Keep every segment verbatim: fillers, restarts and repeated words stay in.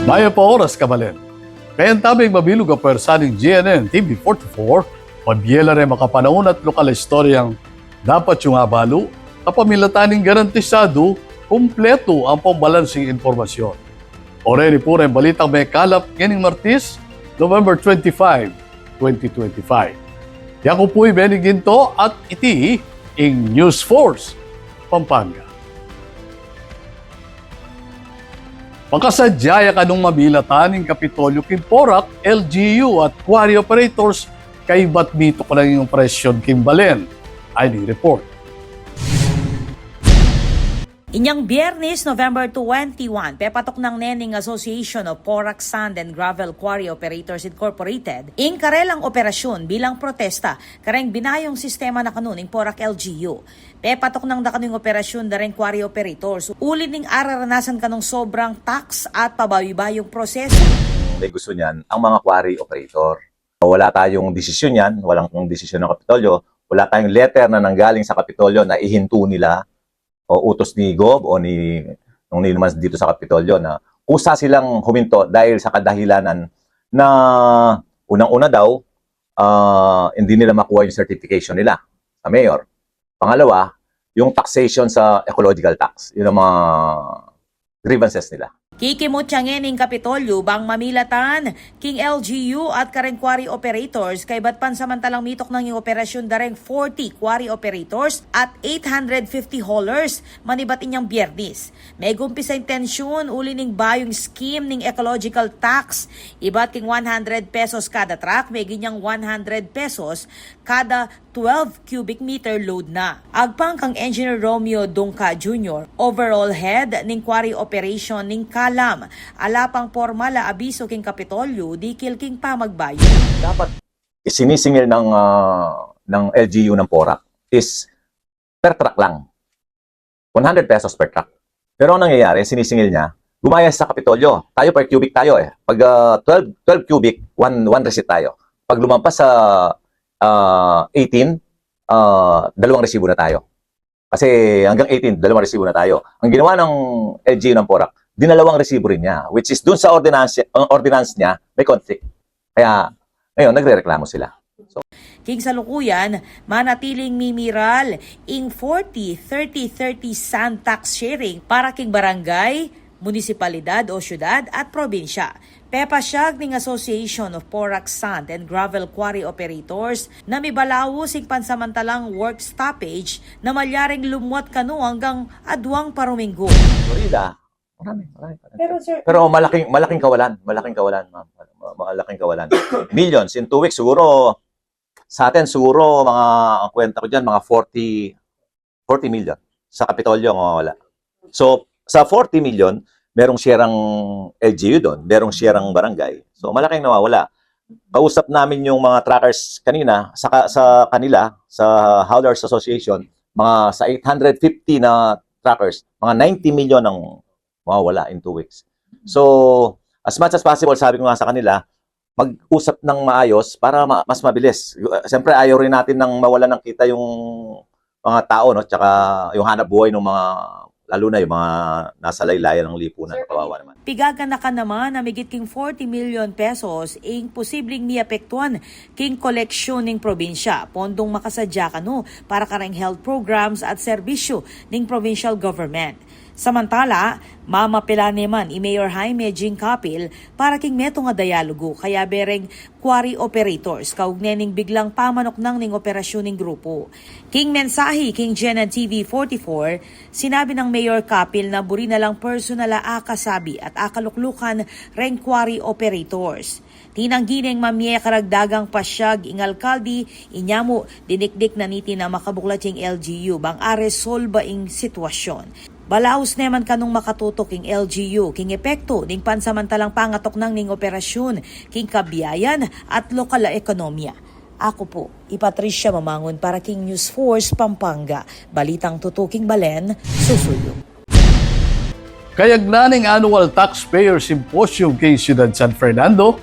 Mayap a oras, kabalen. Kayang taming mabilug a pwersa ning G N N T V forty-four, pabie la reng makapanaun at lokal a istoryang dapat yung abalu, kapamilatan ning garantisadu, kumpletu ampong balansing impormasyon. O reni pu reng balitang mekalap ngening Martis, November twenty-five, twenty twenty-five. Yaku pu i Benny Ginto at iti ing News Force Pampanga. Makasadya ya kanung mamilatan ing Kapitolyo king PORAC, L G U at quarry operators kaybat mituknang ing operasyon king balen. Ay ning report. Inyang Biyernes, November twenty-one, pepatuknang ne ning Association of PORAC Sand and Gravel Quarry Operators Incorporated ing karelang operasyun bilang protesta kareng binayung sistema na kanu ning PORAC L G U. Pepatuknang da kanu ing operasyun da reng quarry operators uli ning araranasan kanung sobrang tax at pabayu-bayung proseso. May gusto niyan ang mga quarry operator. Wala tayong desisyon yan, walang desisyon ng Kapitolyo, wala tayong letter na nanggaling sa Kapitolyo na ihinto nila o utos ni Gov o ni nung nino man dito sa Kapitolyo na kusa silang huminto dahil sa kadahilanan na unang-una daw, ah, hindi nila makuha yung certification nila sa mayor. Pangalawa, yung taxation sa ecological tax. Yun ang mga grievances nila. Kikimut ya ngening Kapitolyo bang mamilatan king L G U at kareng quarry operators kaybat pansamantalang mituknang ing operasyun da reng forty quarry operators at eight hundred fifty haulers manibat inyang Biyernes. Megumpisa ing tensyun uli ning bayung scheme ning ecological tax, ibat king one hundred pesos kada truck, meging inyang one hundred pesos kada twelve cubic meter load na. Agpang kang Engineer Romeo Dungca Junior, overall head ning quarry operation ning Calam, ala pang pormal a abiso king Kapitolyo dikil king pamagbayung. Dapat isinisingil ng, ah, ng L G U ng PORAC is per truck lang. One hundred pesos per truck. Pero ang nangyayari, sinisingil niya, gumaya sa Kapitolyo. Tayo per cubic tayo eh. Pag, ah, twelve, twelve cubic, one, one receipt tayo. Pag lumampas sa, ah, eighteen, ah, dalawang resibo na tayo. Kasi hanggang eighteen, dalawang resibo na tayo. Ang ginawa ng L G U ng PORAC, dinalawang resibo rin niya, which is dun sa ordinance, ang ordinance niya, may conflict. Kaya ngayon, nagrereklamo sila. So, king salukuyan, manatiling mimiral ing forty thirty thirty sand tax sharing para king barangay, munisipalidad o syudad at probinsya. Pepasyag ning Association of PORAC Sand and Gravel Quarry Operators na mibalaus ing pansamantalang work stoppage na malyaring lumwat kanu anggang aduang paruminggu. Florida, marami, marami pa rin. Pero, sir, pero malaking, malaking kawalan, malaking kawalan, ma'am. Ma-, malaking kawalan. Millions in two weeks, siguro, sa atin, siguro, mga, ang kwenta ko dyan, mga forty, forty million. Sa Kapitolyo ang mawawala. So, sa forty million, merong siyerang L G U doon, merong siyerang barangay. So, malaking nawawala. Kausap namin yung mga truckers kanina, sa, ka-, sa kanila, sa Haulers Association, mga sa eight hundred fifty na truckers, mga ninety million ang mawawala in two weeks. So, as much as possible, sabi ko nga sa kanila, mag-usap ng maayos para ma-, mas mabilis. Siyempre, ayaw rin natin nang mawalan ng kita yung mga tao, no? Tsaka yung hanap buhay ng mga, lalo na yung mga nasa laylayan ng lipunan, kawawa naman. Pigaganakan naman na migit king forty million pesos ing posibleng miapektuan king koleksyon ning probinsya, pondong makasadya kanu para kareng health programs at serbisyo ning provincial government. Samantala, mamapela ne man i Mayor Jaime Jing Capil para king metung a dialogo kayabe reng quarry operators kaugne ning biglang pamanuknang ning operasyon ning grupo. King mensahe king G N N T V forty-four, sinabi nang Mayor Capil na buri na lang personal a akasabi at akaluklukan reng quarry operators. Tinanggi neng mamie karagdagang pasyag ing alkalde, inya mu dinikdik na niti na makabuklat ing L G U bang aresolba ing sitwasyon. Balaus ne man kanung makatutok ing L G U king epekto ning pansamantalang pangatuknang ning operasyun king kabiayan at lokal a ekonomiya. Aku pu i Patricia Mamangun para king News Force Pampanga, balitang tutuking balen, susuyu. Kayagnan ning Annual Taxpayer Symposium king Syudad San Fernando,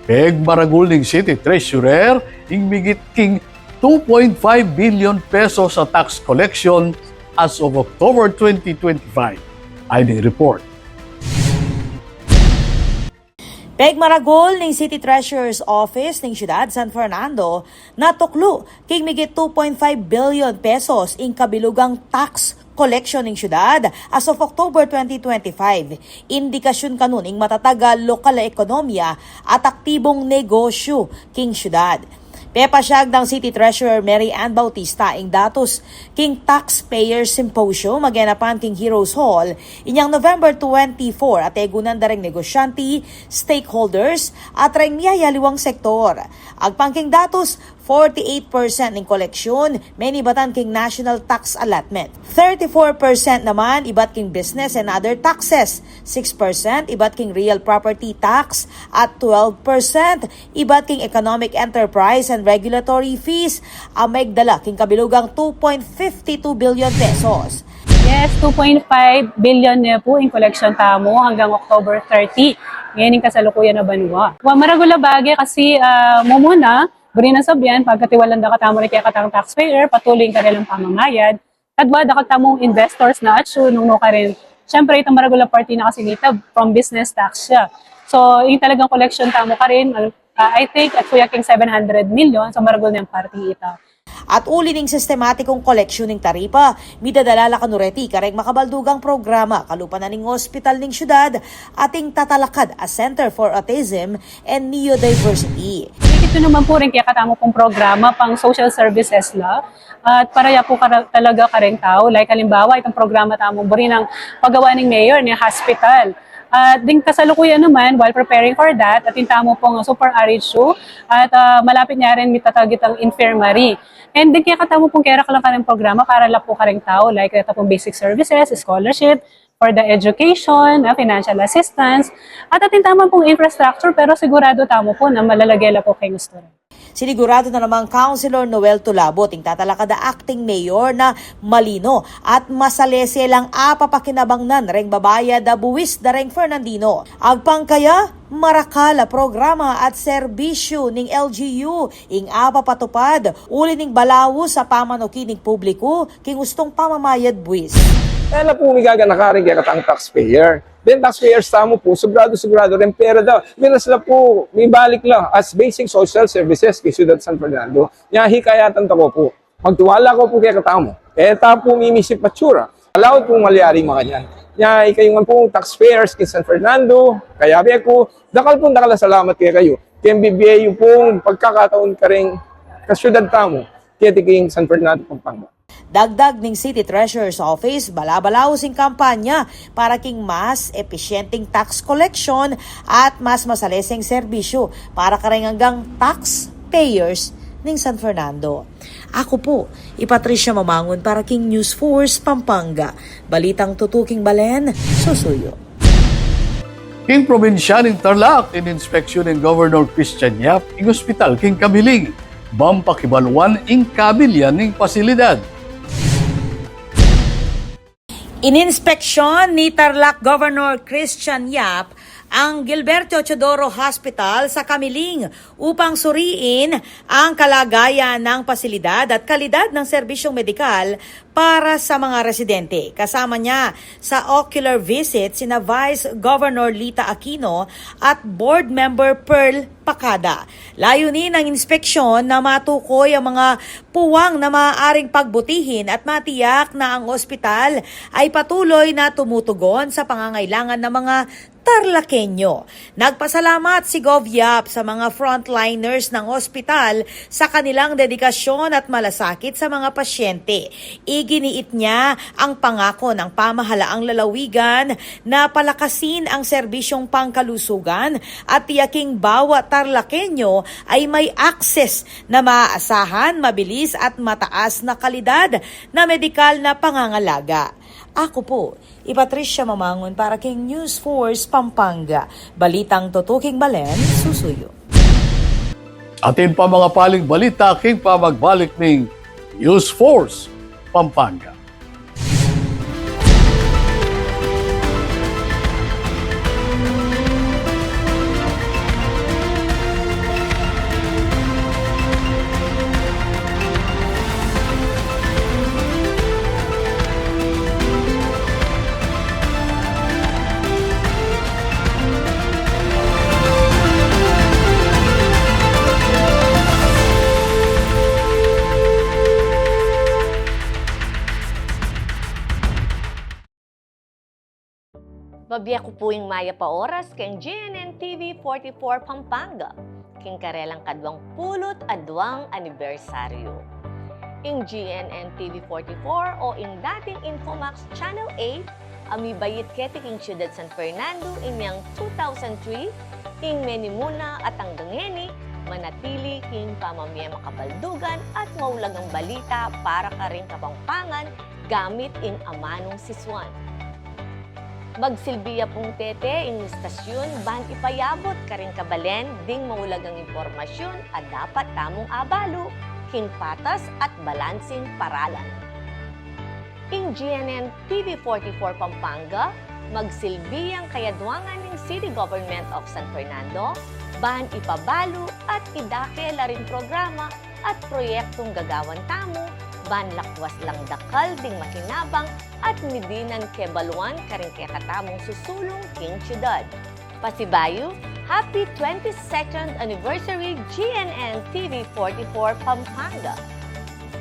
pegmaragul ning City Treasurer ing migit king two point five billion pesos a tax collection as of October twenty twenty-five. Ay ning report. Pigmaragul ning City Treasurer's Office ning Syudad San Fernando, natuklu king migit two point five billion pesos ing kabilugang tax collection ning syudad as of October twenty twenty-five. Indikasyun kanun ing matatag a lokal a ekonomiya at aktibung negosyu king syudad. Pepasyag nang City Treasurer Mary Ann Bautista ing datus king Taxpayer Symposium a genapan king Heroes Hall inyang November twenty-four, a tegunan da ring negosyante, stakeholders, at ring miyayaliwang sektor. Agpang king datus, forty-eight percent ning koleksyun menibatan king national tax allotment. Thirty-four percent naman ibat king business and other taxes, six percent ibat king real property tax, at twelve percent ibat king economic enterprise and regulatory fees, a megdala king kabilugang two point fifty two billion pesos. Yes, two point five billion ne pu ing koleksyon tamu anggang October thirty. Ngeni ing kasalukuyan a banua. Wa, maragul a bage kasi, ah, mumuna, buri nang sabyan, pagkatiwalan da katamu ring kekatang taxpayer, patuloy ing kanilang pamamayad. Kadwa, dakal tamung investors na atsu, nung nukarin. Siyempre, itang maragul a parti na kasi nita, from business tax siya. So, ing talagang koleksyon tamu karin, ah, I think, atsu ya king seven hundred million, so maragul ne yang parti ita. At uli ning sistematikung koleksyon ning taripa, midadala la kanu reti kareng makabaldugang programa kalupa na ning ospital ning syudad at ing tatalakad a Center for Autism and Neurodiversity. Ikit yu naman pu ring kekatamu pung programa pang social services la, at para ya pu kara-, talaga kareng tau, like halimbawa, itang programa tamu buri nang pagawa ning mayor, ning hospital. At ding kasalukuyan naman, while preparing for that, atin tamu pung super R H U, at, ah, malapit ne rin mitatag itang infirmary. And ding kekatamu pung keraklan kareng programa para la pu kareng tau, like, ita pung basic services, scholarship, for the education, ah, financial assistance, at atin tamu pung infrastructure, pero sigurado tamu pu na malalage la pu keng usturan. Sinigurado na namang Councilor Noel Tulabot, ing tatalakad a acting mayor, na malino at masalese lang apapakinabangnan reng babayad a buwis da reng Fernandino. Agpang kaya, marakal a programa at serbisyu ning L G U ing apapatupad uli ning balaus a pamanuki ning publiku king ustung pamamayad buwis. Kaya na pu migaganaka ring kekatang taxpayer. Then taxpayers tamu pu, sigurado-sigurado reng pera da, miras la pu, mibalik la as basic social services king Syudad San Fernando. Nya hikayatan ta ko pu, magtiwala ko pu kekatamu. E ta pu mimisip atsura. Ala pung malyari makanyan. Nya ikayu ngan pung taxpayers king San Fernando, kayabe ku, dakal pung dakal a salamat kekayu keng bibie yu pung pagkakataun kareng kasyudad tamu keti king San Fernando, Pampanga. Dagdag ning City Treasurer's Office, bala-balaus ing kampanya para king mas episyenteng tax collection at mas masaleseng serbisyu para kareng anggang taxpayers ning San Fernando. Aku pu, i Patricia Mamangun para king News Force Pampanga. Balitang tutuking balen, susuyu. King probinsya ning Tarlac, ininspeksyon ning Governor Christian Yap ing ospital king Camiling, ban pakibaluan ing kabilyan ning pasilidad. Ininspeksyon ni Tarlac Governor Christian Yap ang Gilberto Teodoro Hospital sa Camiling upang suriin ang kalagayan ng pasilidad at kalidad ng serbisyong medikal para sa mga residente. Kasama niya sa ocular visit sina Vice Governor Lita Aquino at Board Member Pearl Pacada. Layunin ng inspeksyon na matukoy ang mga puwang na maaaring pagbutihin at matiyak na ang ospital ay patuloy na tumutugon sa pangangailangan ng mga Tarlaqueño. Nagpasalamat si Gov Yap sa mga frontliners ng ospital sa kanilang dedikasyon at malasakit sa mga pasyente. Iginiit niya ang pangako ng pamahalaang lalawigan na palakasin ang serbisyong pangkalusugan at tiyaking bawat Tarlaqueño ay may access na maaasahan, mabilis at mataas na kalidad na medikal na pangangalaga. Aku pu, i Patricia Mamangun para king News Force Pampanga. Balitang tutuking balen, susuyu. Atin pa mga paling balita king pamagbalik ning News Force Pampanga. Pabie ku pu ing mayap a oras keng G N N T V forty-four Pampanga, king karelang kadwang pulu't adwang anibersaryu. Ing G N N T V forty-four o ing dating Infomax Channel eight a mibait keti king Ciudad San Fernando inyang two thousand three, ing menimuna at anggang ngeni manatili king pamamie makabaldugan at maulagang balita para karing Kapampangan gamit ing amanung sisuan. Magsilbi ya pung tete ing istasyun ban ipayabut karing kabalen ding maulagang impormasyun a dapat tamung abalu king patas at balansing paralan. Ing G N N T V forty-four Pampanga, magsilbi yang kayadwangan ning City Government of San Fernando, ban ipabalu at idake la ring programa at proyektung gagawan tamu, ban lakwas lang dakal ding makinabang at midinan kebaluan karing kekatamung susulung king siyudad. Pasibayu, happy twenty-second anniversary G N N T V forty-four Pampanga.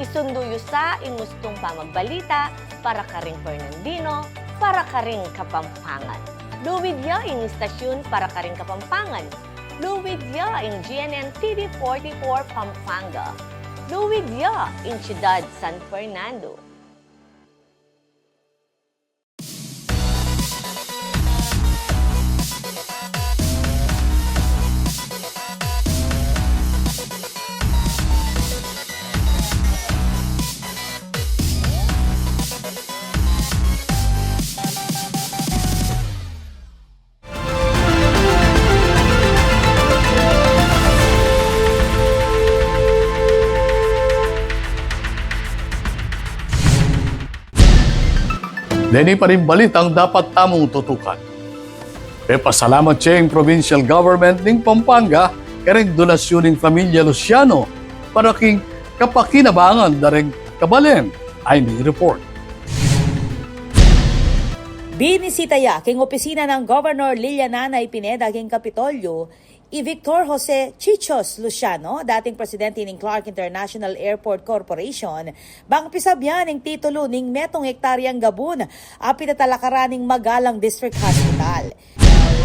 Isundu yu sa ing ustung pamagbalita para karing Fernandino, para karing Kapampangan. Luid ya ing istasyun para karing Kapampangan. Luid ya ing G N N T V forty-four Pampanga. Luid ya ing Siyudad San Fernando. Deni pa ring balitang dapat tamung tutukan. Pepasalamat ya ing provincial government ning Pampanga kareng donasyun ning pamilya Luciano para king kapakinabangan da ring kabalen. Ay, may report. Binisita ya king opisina nang Governor Liliana Nay Pineda king Kapitolyo i Victor Jose Chichos Luciano, dating presidente ning Clark International Airport Corporation, bang pisabyan ing titulu ning metung ektaryang gabun a pitatalakaran ning Magalang District Hospital.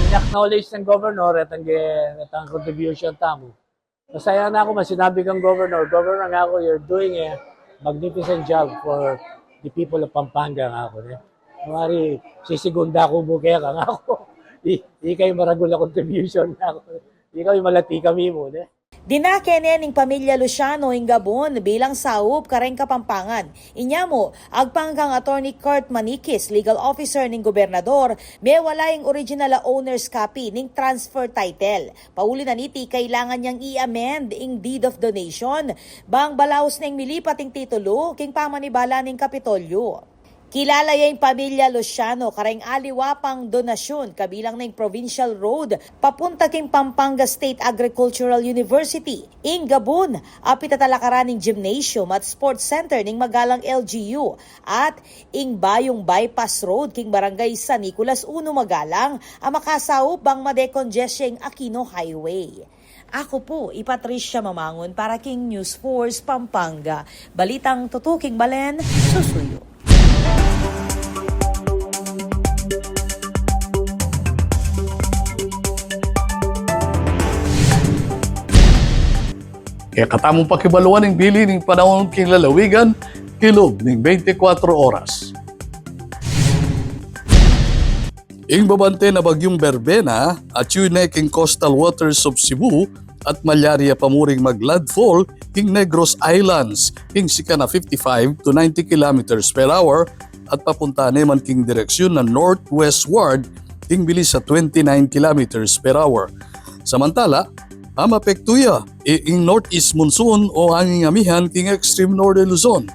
In-acknowledge ng Governor at ang, at ang contribution tamu. Masaya na ako, mas sinabi kang Governor, "Governor," nga ako, "you're doing a magnificent job for the people of Pampanga," nga ako, ne? Mari, sisigunda ku mu keka, nga ako, "I-, ikay maragul a contribution," nga ako. Ikay malati kami mu, ne? Dinake ne ning pamilya Luciano ing gabun bilang saup kareng Kapampangan. Inya mu, agpang kang Attorney Kurt Maniquis, legal officer ning gobernador, mewala ing original a owner's copy ning transfer title. Pauli na niti, kailangan yang i-amend ing deed of donation bang balaus neng milipat ing titulu king pamanibala ning Kapitolyo. Kilala ya ing pamilya Luciano kareng aliwa pang donasyun, kabilang na ing provincial road papunta king Pampanga State Agricultural University, ing gabun a pitatalakaran ning gymnasium at sports center ning Magalang L G U, at ing bayung bypass road king Barangay San Nicolas Uno, Magalang, a makasaup bang ma-decongest ya ing Aquino Highway. Aku pu i Patricia Mamangun para king News Force Pampanga. Balitang tutu king balen, susuyu. Kekatamung pakibaluan ing bili ning panaun king lalawigan, kilub ning bente kwatro oras. Ing babante na Bagyung Verbena, atyu ne king coastal waters of Cebu at malyari ya pa mu ring mag-landfall king Negros Islands, king sikan a fifty-five to ninety kilometers per hour at papunta ne man king direksyun na northwestward king bilis a twenty-nine kilometers per hour. Samantala, mamapektu ya i-, ing northeast monsoon o anging amihan king extreme northern Luzon,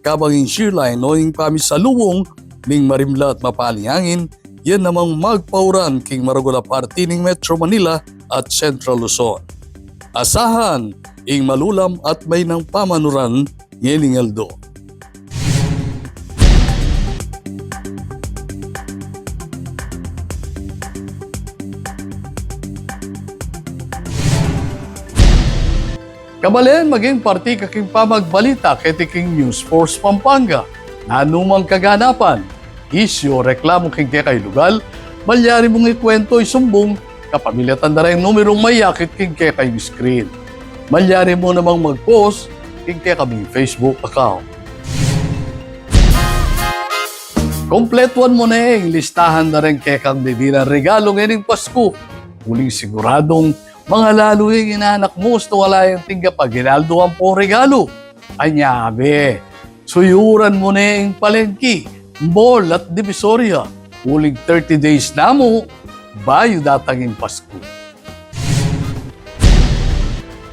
kabang ing shear line o ing pamisalubung ning marimla at mapaling angin, yan namang magpauran king maragul a parti ning Metro Manila at Central Luzon. Asahan ing malulam at mainang pamanuran ngening aldo. Kabalen, maging parti ka king pamagbalita keti king News Force Pampanga. Nanumang kaganapan, isyu o reklamu king kekayung lugal, Malyari mung ikuwentu, isumbung kapamilatan da reng numerung mayakit king kekayung screen. Malyari mu namang mag-post king kekaming Facebook account. Kumpletuan mu ne ing listahan da reng kekang bibilang regalu ngening Pasku, uling siguradung mangalalu ing inanak mu nung ala yang tingga pag-aginaldo ampong regalu. Anya, abe, suyuran mu ne ing palengki, mall at Divisoria, uling thirty days na mu bayu datang ing Pasku.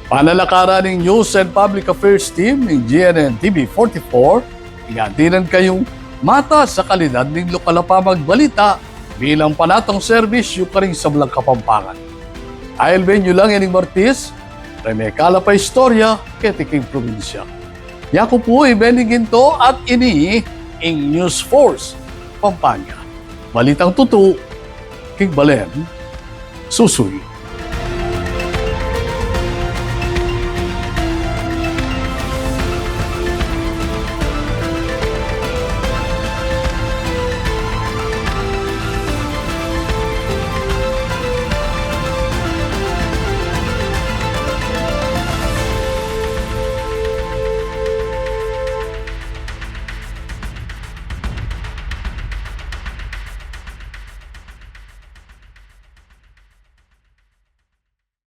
Panalakaran ning News and Public Affairs Team ning G N N T V forty-four, ing atinan kayung matas a kalidad ning lokal a pamagbalita bilang panatang serbisyu karing sablang Kapampangan. Ailben yu lang ining Martis, reng mekalap a istorya keti king probinsya. Yaku pu i Benny Ginto at ini ing News Force Pampanga. Balitang tutu king balen susuyu.